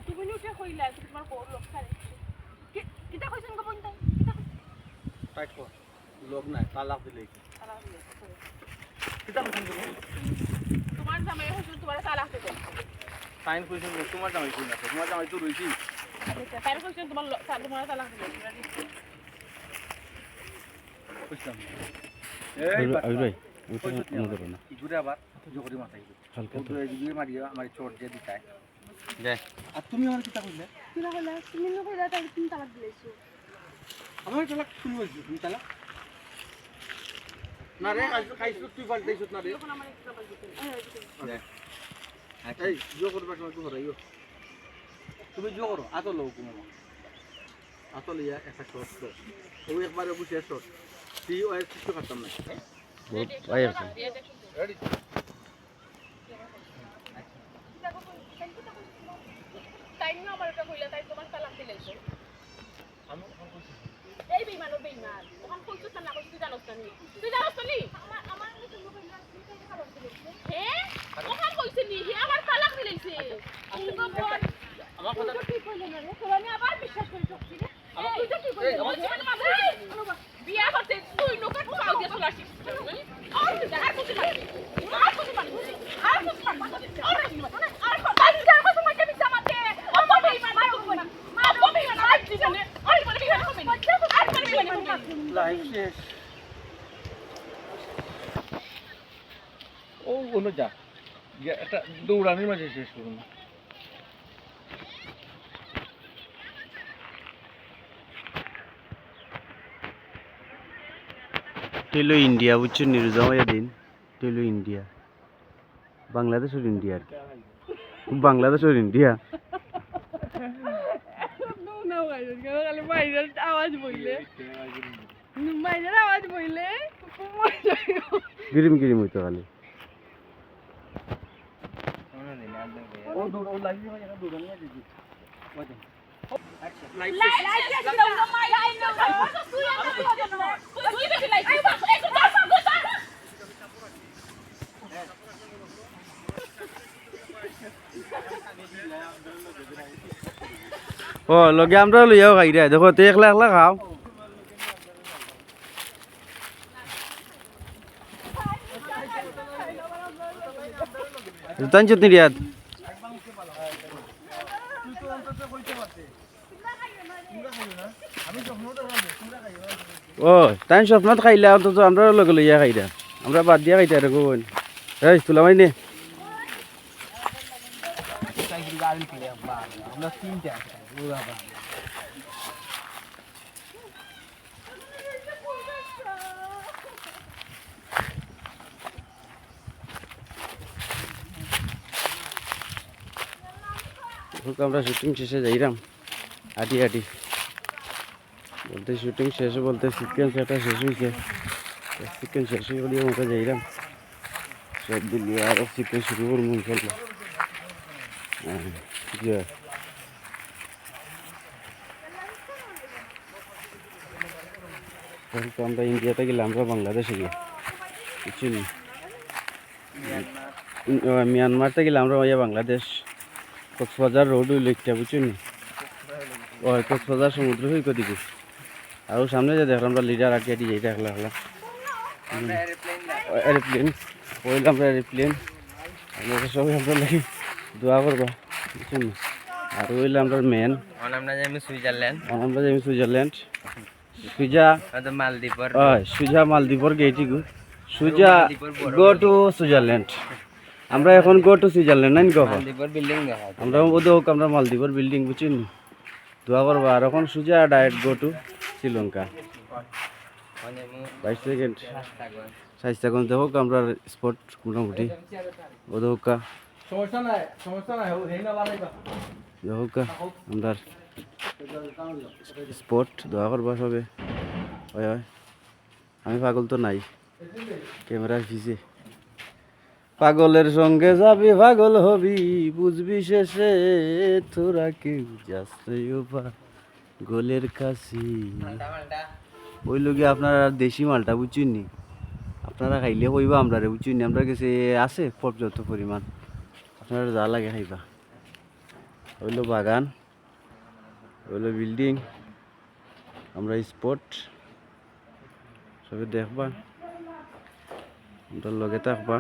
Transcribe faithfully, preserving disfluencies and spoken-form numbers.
তুমি নি উঠে কইলা, তোমার বউর লোক ছাড়ে। কি, কিতা কইছইন গো বইন তাই? কিতা কইছইন? তাই কো, লোক নাই, তালাক দিলে কি? তালাক দিলে কি? কিতা কইছইন গো? তোমার জামাই কইছইন তোমার তালাক দিলে। তাইন কইছইন গো, তোমার জামাই কই না, তোমার জামাই তো রইছি। আচ্ছা, তাইন কইছইন তোমার লো-, তা-, তোমার তালাক দিলে। কইছিলাম। এই আবির, বাচ্চা। আবির ভাই, আমি তো কইছত নি মনে আমারে? ধরো না। কি করে আবার জোরে মাথায়? হালকা ও তো। তো এদিকে মারিয়া, আমার চোট যে দিতায়। দে। আর তুমি আমার কিতা কইলে? কিতা কইলা? তুমি না কইলা তাই তুমি তালাক দিলাইছো। আমার তালাক শুরু হইছে, তুমি তালাক? না রে, আজ খাইছো তুই পাল্টাইছত না রে। এখন আমার একটা বাজে। এই, এই, দে। এই, জো করবা সময় একটু হরাইও। তুমি জো করো, আতো লও কোনো। আতো লইয়া একটা শট দাও। ও একবারে বুঝে শট। তুই ওই কিছু করতাম না। বহুত পাই আছে। রেডি? তাই না আমার এটা কইলা, তাই তোমার তালাক দিলাইছে। আমি ওখানে কইছি। এই বেইমান, ও বেইমান। ওখানে কইছস না, না কইছস, তুই জানোস না নি? তুই জানোস না নি? আমার, আমার আমি শুনবো কইলা, তুই তাই তালাক দিলাইছে। হে? ওখানে কইছে নি? হে আমার তালাক দিলাইছে। আমার কথা তুই তো কি কইলে না রে? তোর আমি আবার বিশ্বাস করি ঠকছি রে। এই, তুই তো কি কইলে না রে? বিয়া করতে তুই নৌকা পাও দিয়ে চলে আসিস। আর কিছু মারবি? আর কিছু মারবি? আর কিছু মারবি? আর কিছু মারবি? আর কত মারবি? আর কত মারবি? মারবি? মারবি? মারবি? লাইফ শেষ। ও, অনো যা। গিয়া একটা দৌড়ানির মাঝে শেষ করুন। এটা অইলো ইন্ডিয়া, বুঝছো নি? রোজা মাইয়া দিন, এটা অইলো ইন্ডিয়া। বাংলাদেশ আর ইন্ডিয়া আর কি। বাংলাদেশ আর ইন্ডিয়া। খালি বাইরের আওয়াজ বইলে। বাইরের আওয়াজ বইলে। গিরিম গিরিম অইতো খালি। ও, লগে আমরারে লইয়াও খাইরায়। দেখো, তে একলা একলা খাও। জুতা আনছত নি রিয়াদ? ও, তাইন স্বপ্নত খাইলা, অন্তত আমরারে লগে লইয়া খাইরা। আমরা বাদ দিয়া খাইতাম রে গো। এই, তুলা মাই নে। আমরা তিনটা। এখন আমরা শুটিং শেষে যাইরাম আটি আটি। বলতে শুটিং শেষে বলতে সিকোয়েন্স একটা শেষ হইছে। সিকোয়েন্স শেষ হইলে আমরা যাইরাম। সব দিলে আরো সিকোয়েন্স শুরু করবো ইনশাল্লাহ। হ্যাঁ, ঠিক আছে। এখন তো আমরা ইন্ডিয়াতে গেলে আমরা বাংলাদেশে গিয়ে, বুঝছো নি? উম, ও, মিয়ানমার থাকি আমরা অইয়া বাংলাদেশ, কক্সবাজার রোড অইলো একটা, বুঝছো নি? ওই কক্সবাজার সমুদ্র সৈকত দিকে। আর ও সামনে যে দেখলাম আমরা লিডার আটি আটি যাইতে একলা একলা। হুম। ও, এরোপ্লেন। অইলো আমরা এরোপ্লেন। আমরা সবাই আমরা লাগি দোয়া করবা, বুঝছো নি? আর অইলো আমরা মেন। এখন আমরা যাইমু সুইজারল্যান্ড। এখন আমরা যাইমু সুইজারল্যান্ড। সুজা, ওটা মালদ্বীপর ওই, সুজা মালদ্বীপর গেইটি গো। সুজা মালদ্বীপর বড় go to সুইজারল্যান্ড। আমরা এখন go to সুইজারল্যান্ড, নাইন গো? মালদ্বীপর বিল্ডিং দেখা যায়। আমরা ও দেখউক্কা, আমরা মালদ্বীপর বিল্ডিং, বুঝছো নি? দোয়া করবা। আর এখন সুজা direct go to শ্রীলঙ্কা। মানে মু-, বাইশ সেকেন্ড। রাস্তা কই? চাইরটা কোন দেখউক্কা, আমরার স্পট মোটামুটি। ও দেখউক্কা। সমস্যা নাই, সমস্যা নাই, ও হেই না বাড়াইবা। দেখউক্কা, আমরার স্পট, দোয়া করবা সবে। ওই, ওই। আমি পাগল তো নাই। ক্যামেরার পিছে। পাগলের সঙ্গে যাবি, পাগল হবি, বুঝবি শেষে তোরা কেউ যাস রে ও পা-, গলের কাছে। অইলো গিয়া আপনারার দেশি মালটা, বুঝছইন নি? আপনারা খাইলে কইবা আমরারে, বুঝছইন নি? আমরার গেছে আছে পর্যাপ্ত পরিমাণ, আপনারার যা লাগে খাইবা। অইলো বাগান, অইলো বিল্ডিং, আমরা স্পট, সবে দেখবা, আমরার লগে থাকবা।